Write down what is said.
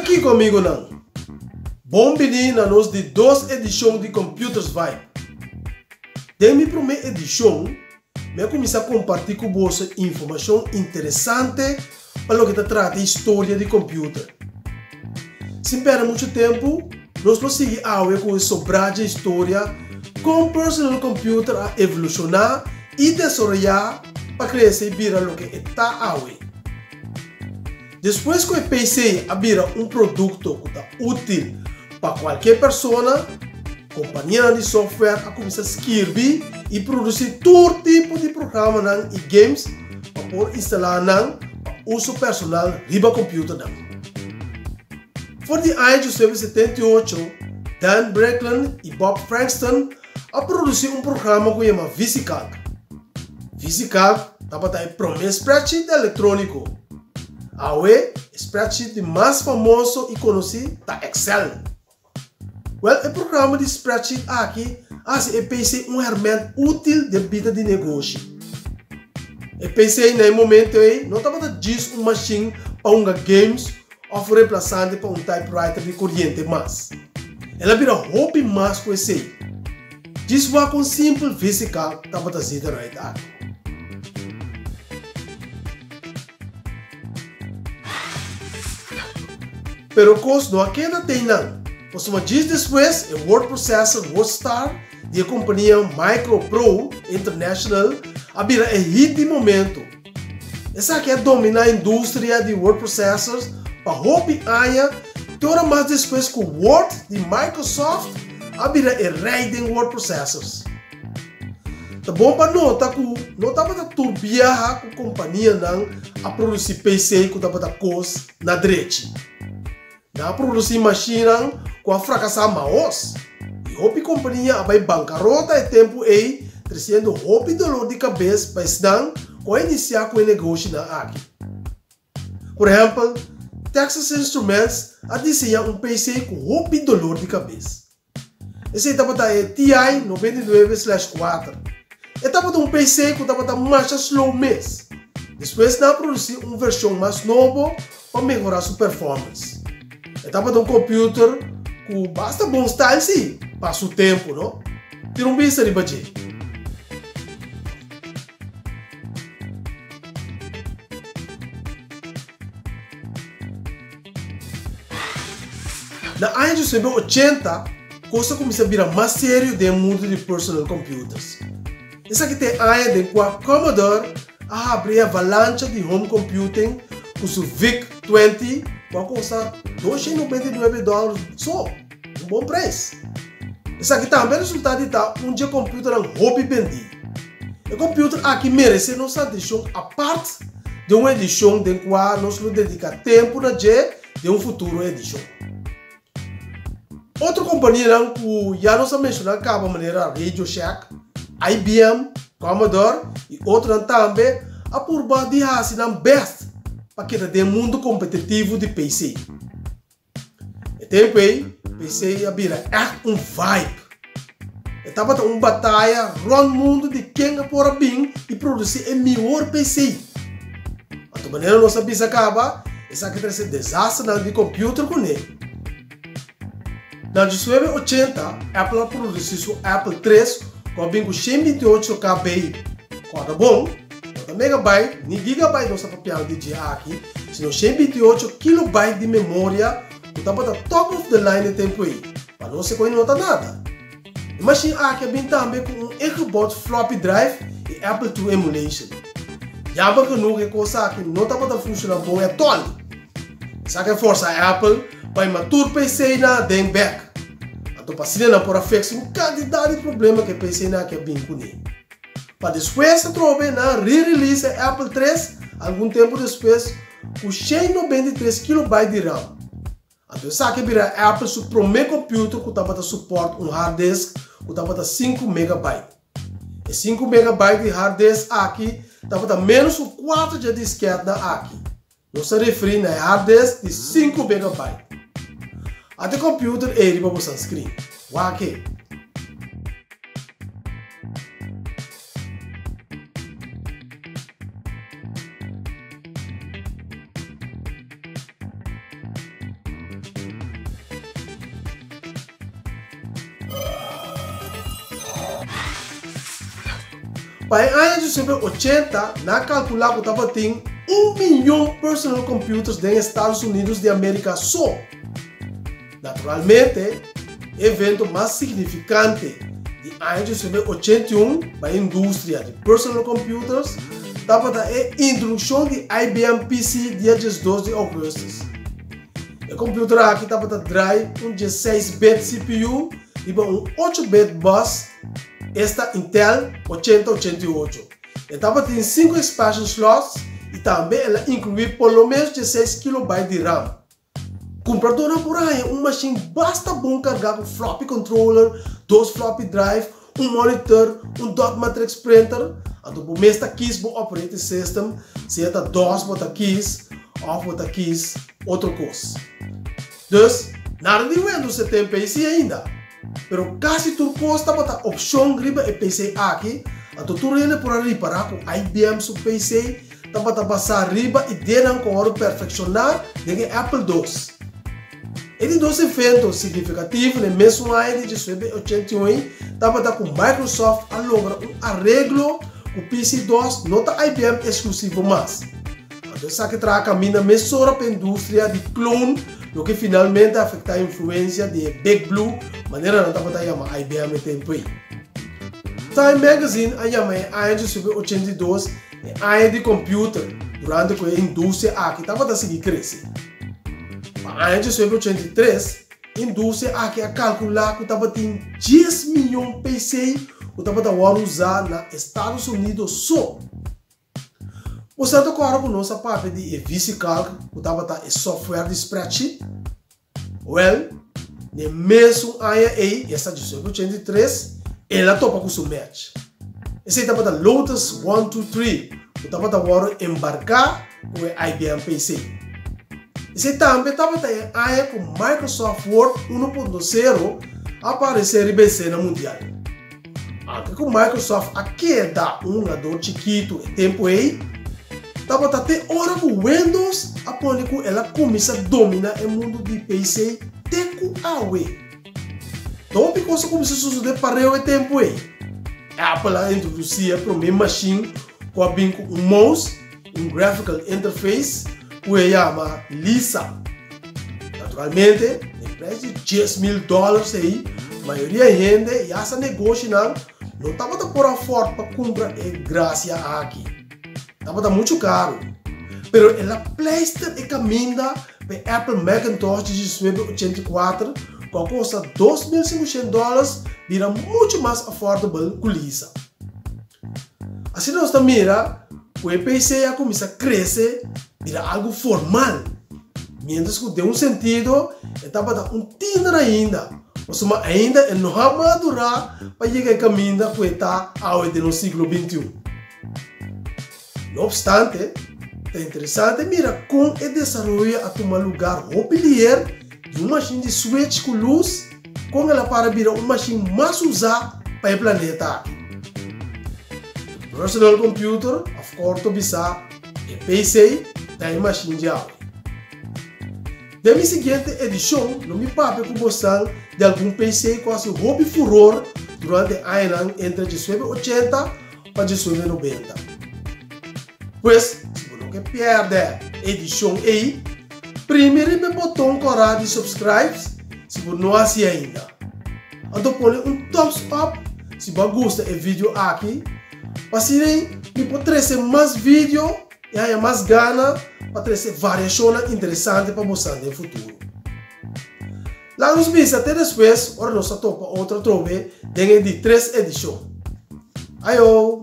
Kiko amigonan? Bon bini na nos di dos edishon di Computers Vibe. Den mi promé edishon, mi a kuminsá kompartí ku boso informashon interesante pa loke ta trata historia di computer. Sin perde mucho tempu, nos lo sigui awe ku e sobrá dje historia kon personal computer a evolushoná i desaroyá pa krese i bira loke e ta awe. Despues ku e PC a bira un produkto ku ta útil pa kualke persona, kompanianan di software a kuminsá skirbi i produsí tur tipo di programanan i games pa por instalá nan pa uso personal riba kompiuternan. For di aña 1978, Dan Bricklin i Bob Frankston a produsí un programa ku yama VisiCalc. VisiCalc tabata e promé spreadsheet elektróniko. Awe, e spreadsheet di mas famoso i konosí ta Excel. Wèl, e programa di spreadsheet aki a hasi e PC un hèrmènt útil den bida di negoshi. E PC na e momento ei no tabata djis un mashin pa hunga games òf un remplasante pa un typewriter di koriente mas. El a bira hopi mas ku esei. Djis wak kon simpel VisiCalc tabata zit eruit aki. Pero kos no a keda te einan, pasobra djis despues e word processor WordStar di e kompania MicroPro International a bira e hit di momento. Esaki a dominá industria di word processors pa hopi aña te ora mas despues ku Word di Microsoft a bira e rei den word processors. Ta bon pa nota ku no tabata tur biaha ku kompanianan a produsí PC ku tabata kos na drechi. Nan a produsí mashinnan ku a frakasá maos, i hopi kompania a bai bankarota e tempu ei tresiendo hopi dolor di kabes pa esnan ku a inisiá ku e negoshinan aki. Por ehèmpel, Texas Instruments a diseñá un PC ku hopi dolor di kabes. Esei tabata e TI 99/4. E tabata un PC ku tabata masha slow mes. Despues nan a produsí un vershon mas nobo pa mehorá su performance. E tabata un computer ku basta bon style sí, pa su tempu no. Tira un bista riba dje. Na aña 1980, kos a kuminsá bira mas serio den e mundu di personal computers. Esaki ta e aña den kua Commodore a habri e avalancha di home computing ku su VIC-20 ku a kosta 299 dòler so, un bon preis. Esaki tambe a resultá di ta un dje computernan hopi bendí. E computer aki meresé nos atenshon apart den un edishon den kua nos lo dediká tempu na dje den un futuro edishon. Otro kompanianan ku ya nos a menshoná kaba manera Radio Shack, IBM, Commodore i otronan tambe a purba di hasi nan bèst pa keda den mundu kompetitivo di PC. E tempu ei, PC a bira ègt un vibe. E tabata un bataya rònt mundu di ken a por a bin i produsí e mihor PC. Anto manera nos a bisa kaba, esaki trese desasternan di kòmpiuter kuné. Na diesnuebe ochenta, Apple a produsí su Apple tres ku a bin ku 128 KB. Kòrda bon, no ta megabyte ni gigabyte nos ta papiando di dje aki, sino 128 kilobyte di memoria ku tabata top of the line e tempu ei. Pa nos e koe no ta nada. E mashin aki a bin tambe ku un ingebouwd floppy drive i Apple II emulation. Jammer genoeg e kos aki no tabata funshoná bon ètòl. Esaki a forsa Apple pa ima tur PC-nan aden bèk. Anto pa asina nan por a fix un kantidat di problema ku e PC-nan aki a bin kuné. Pa despues atrobe nan re-release e Apple tres algun tempu despues ku 193 kilobyte di RAM. Anto esaki a bira Apple su promé computer ku tabata support un hard disk ku tabata sinku megabyte. E sinku megabyte di hard disk aki tabata ménos ku kuater dje disketnan aki. Nos ta referí na e hard disk di sinku megabyte. Ata e computer ei riba bo sunscreen. Wak e. Pa e aña 1980, nan a kalkulá ku tabatin un miyon personal computers den Estados Unidos di Amérika so. Naturalmente, e evento mas signifikante di aña 1981 pa e industria di personal computers tabata e introdukshon di IBM PC dia 12 di ougùstùs. E computer aki tabata drai un 16 bit CPU riba un 8 bit bus, esta Intel 8088. E tabatin 5 expansion slots i tambe el a inkluí por lo menos 16 kilobyte di RAM. Kumpradónan por haña un mashin basta bon kargá ku floppy controller, dos floppy drive, un monitor, un dot matrix printer. Anto bo mes ta kis bo operating system, sea ta dos bo ta kis òf bo ta kis otro kos. Dus, nada di Windows 7 PC ainda. Pero kasi tur kos tabata opshon riba e PC aki, anto tur hende por a ripará ku IBM su PC tabata basá riba ideanan ku a wòrdu perfekshoná den e Apple dos. E di dos evento signifikativo na e mesun aña di 1981 tabata ku Microsoft a logra un areglo ku PC dos no ta IBM eksklusivo mas. Anto esaki traha kaminda mesora pa e industria di clone, loke finalmente a afektá e influensia di e Big Blue, manera nan tabata yama IBM e tempu ei. Time Magazine a yama e aña 1982 E aña di computer, durante cu e industria aki tabata sigui crece. Pa aña 1983, e industria aki a calcula cu tabatin dies miyon PC cu tabata worde usa na Estados Unidos so. Bo sa ta corda cu nos a papia di e VisiCalc cu tabata e software di spreadsheet? Wèl, n'e mesun aña ei, esta 1983, el a topa ku su match. Esei tabata Lotus 1-2-3, ku tabata wòrdu embarká ku e IBM PC. Esei tambe tabata e aña ku Microsoft Word 1.0 a aparesé riba esena mundial. Anke ku Microsoft a keda un hungador chikitu e tempu ei, tabata te ora ku Windows a pone ku el a kuminsá dominá e mundu di PC te ku awe. Ta hopi kos a kuminsá sosodé pareu e tempu ei. Apple a introdusí e promé mashin ku a bin ku un mouse i un graphical interface ku e yama Lisa. Naturalmente, den prijs di 10,000 dòlars ei, mayoria hende i asta negoshinan no tabata por afòrt pa kumpra e grasia aki. Tabata muchu karu. Pero el a pleister e kaminda pa e Apple Macintosh di 1984 ku a kosta 2,500 dòlars bira muchu mas affordable ku Lisa. Asina nos ta mira ku e PC a kuminsá krese bira algu formal, miéntras ku den un sentido e tabata un tiner ainda, pasobra ainda e no a madurá pa yega e kaminda ku e ta awe den nos siglo bintiun. No opstante, ta interesante mira kon e desaroyo a tuma lugar hopi liher di un mashin di switch ku lus kon el a para bira un mashin mas usá pa e planeta aki. E personal computer, òf korto bisá, e PC, ta e mashin di awe. Den mi siguiente edishon lo mi papia ku bosan di algun PC ku a hasi hopi furor durante e añanan entre 1980 pa 1990. Pues, si bo no ke pièrdè e edishon ei, primi riba e boton kòrá di subscribe si bo no hasi ainda. Anto pone un thumbs up si bo a gusta e video aki, pa asina mi por trese mas video i haña mas gana pa trese variashonnan interesante pa bosan den futuro. Laga nos bisa te despues ora nos ta topa otro atrobe den e di tres edishon. Ayo!